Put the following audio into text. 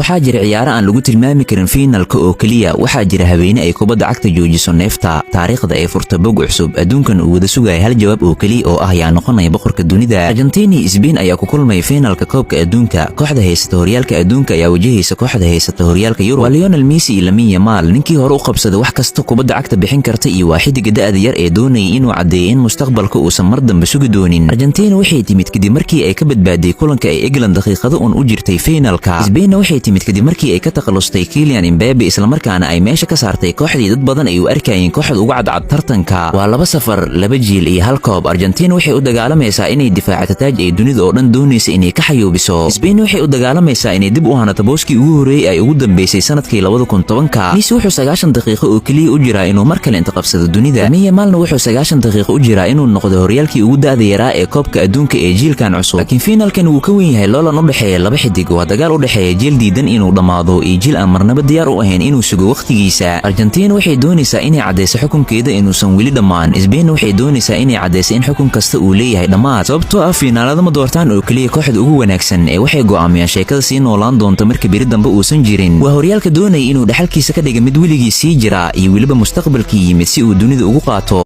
Waxaa jira ciyaaro aan lagu tilmaami karin fiinalka oo keliya. Waxaa jira habeene ay kubadda cagta joojiso neefta, taariikhda ay furta bog cusub, adduunkan uu wada sugaya hal jawaab oo keliya oo ah: yaa noqonaya boqorka dunida? Argentina iyo Spain ayaa ku kulmaya fiinalka koobka adduunka. Kooxda haysata horyaalka adduunka ayaa wajahaysa kooxda haysata horyaalka Yurub. Waa Lionel Messi iyo Lamine Yamal, ninkii hore u qabsaday wax kasta kubadda cagta bixin karta, iyo waa xidiga da'da yar ee doonayay inuu caddeeyo in mustaqbalka uusan mar dambe sugi doonin. Argentina waxay timid kadib markii ay ka badbaaday kulanka ay England daqiiqado un u jirtay fiinalka. Spain waxay timid kadib markii ay ka takhalustay Kylian Mbappe, islamarkaana ay meesha ka saartay kooxdii dad badan ay u arkayeen kooxda ugu cadcad tartanka. Waa laba safar, laba jiil iyo hal koob. Argentina waxay u dagaalamaysaa inay difaacato taaj ay dunida oo dhan doonaysa inay ka xayuubiso. Spain waxay u dagaalamaysaa inay dib u hanato booskii ugu horreeyey ay ugu dambeysay sanadkii 2010-ka. Messi wuxuu 90 daqiiqo oo keliya u jiraa inuu mar kale inta qabsado dunida. Lamine Yamalna wuxuu 90 daqiiqo u jiraa inuu noqdo horyaalkii ugu da'da yaraa ee koobka adduunka ee jiilkan cusub. Laakiin fiinalkan wuu ka weyn yahay loolan u dhexeeya laba xidig. Waa dagaal u dhexeeya jiil diidan inuu dhammaado iyo jiil aan marnaba diyaar u ahayn inuu sugo wakhtigiisa. Argentina waxay doonaysaa inay caddayso xukunkeeda inuusan weli dhammaan. Spain waxay doonaysaa inay caddayso in xukun kasta uu leeyahay dhammaad, sababtoo ah fiinaalada ma doortaan oo keliya kooxda ugu wanaagsan ee waxay go'aamiyaan sheekada sii noolaan doonta marka beri dambe uusan jirin. Waa horyaalka doonaya inuu dhaxalkiisa ka dhiga mid weligii sii jira iyo weliba mustaqbalkii yimid si uu dunida ugu qaato.